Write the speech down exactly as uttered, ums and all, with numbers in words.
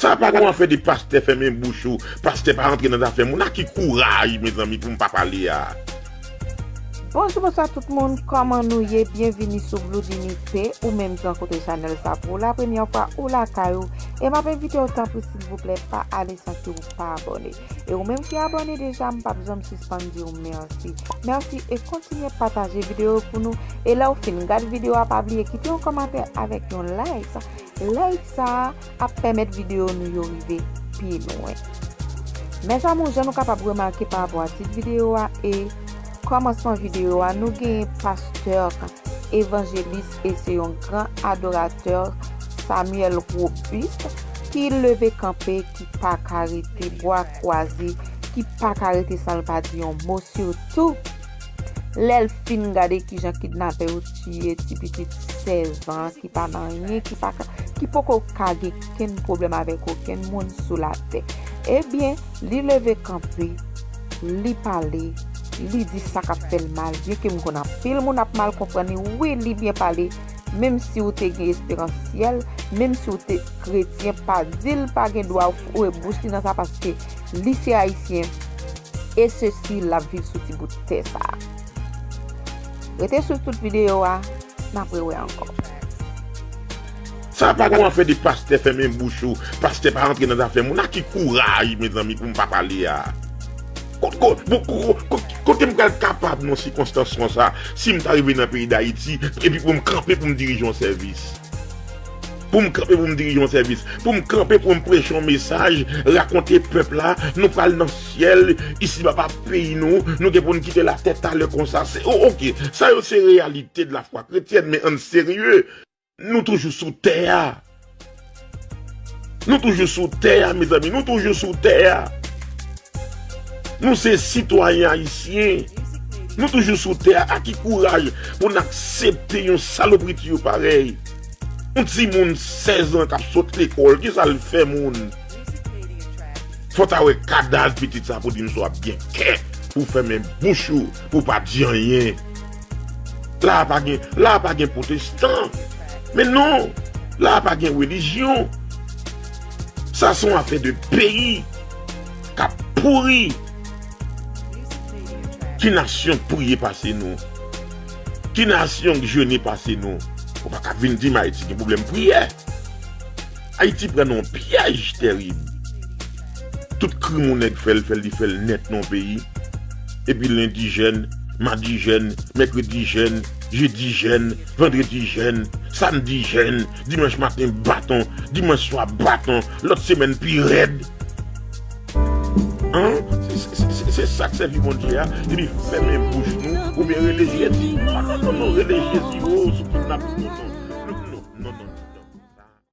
Sa pa gon afè de pastè fèmen bouch ou, pastè pa rantre nan zafè moun. A ki kouraj, mezanmi, pou m pa pale a? Bonjou, bonswa tout moun, kòman nou ye? Byenvini sou Blue Dignité, ou menm ki rankontre chanèl sa pou la premyè fwa ou lakay ou. E m ap envite w tanpri silvouplè pa ale san ke ou pa abòne. E ou menm ki abòne deja, m p ap janm sispann di w mèsi. Mèsi e kontinye pataje videyo pou nou. E lè w fin gad videyo a, pa bliye kite yon kòmantè avèk yon like. Like sa a ap pèmèt videyo nou yo rive pi lwen. Mezanmi, jan nou kapab remake pa rapò a tit videyo a e kòmansman videyo a, nou genyen pastè, evanjelis e se yon gran adoratè, Samuel Robuste, ki leve kanpe, ki pa ka rete bwa kwaze, ki pa ka rete san l pa di yon mo, sitou lè l fin gade kijan kidnapè yo tiye ti pitit sèz an ki pa nan anyen, ki pa ka, ki poko ka gen kenn pwoblèm avèk okenn moun sou latè. Ebyen, li leve kanpe, li pale, li di sa k ap fè l mal, byenke m konn anpil moun ap mal konprann li. Wi, li byen pale, menm si w te gen esperans syèl, menm si w te kretyen, pa di l pa gen dwa foure bouch li nan sa, paske li se ayisyen, e sesi l ap viv sou ti bout tè sa a. Rete swiv tout videyo a, n ap rewè ankò. Sa pa gon afè de pastè fèmen bouch ou, pastè pa rantre nan zafè moun. A ki kouraj, mezanmi, pou m pa pale a? Kot, kot, kot, kot, kot, kote m pral kapab nan sikonstans konsa, si m ta rive nan peyi Dayiti, epi pou m kanpe pou m dirije yon sèvis? Pou m kanpe pou m dirije yon sèvis, pou m kanpe pou m preche yon mesaj, rakonte pèp la, nou pral nan syèl, isiba pa peyi nou, nou gen pou n kite latè talè konsa. Se, o, oke, sa yo se reyalite de la fwa kretyèn, men ann serye. Nou toujou sou tè a. Nou toujou sou tè a, mezanmi. Nou toujou sou tè a. Nou se sitwayen ayisyen. Nou toujou sou tè a. A ki kouraj pou n aksepte yon salopriti yo parèy? Yon timoun sèz an k ap sot lekòl, kisa l fè moun? Fò ta wè kadav pitit sa pou di m si w ap gen kè pou fèmen bouch ou, pou pa di anyen. La a pa gen, la a pa gen pwotestan. Men non, la a pa gen relijyon. Sa se yon afè de peyi k ap pouri. Ki nasyon k priye pase nou? Ki nasyon k jene pase nou? Ou pa ka vin di m Ayiti gen pwoblèm priyè. Ayiti pran nan yon pyèj terib. Tout krim yon nèg fè, l fè, l li fè l nèt nan yon peyi. Epi lendi jèn, madi jèn, mèkredi jèn, jedi jèn, vandredi jèn, samdi jèn, dimanch maten baton, dimanch swa baton, lòt semèn pi rèd. An? Se, se, se, se sa k sèvi Bondye a, epi fèmen bouch nou, oubyen rele Jezi. Non, non, non, non, rele Jezi, o, sou tout n ap di nou non.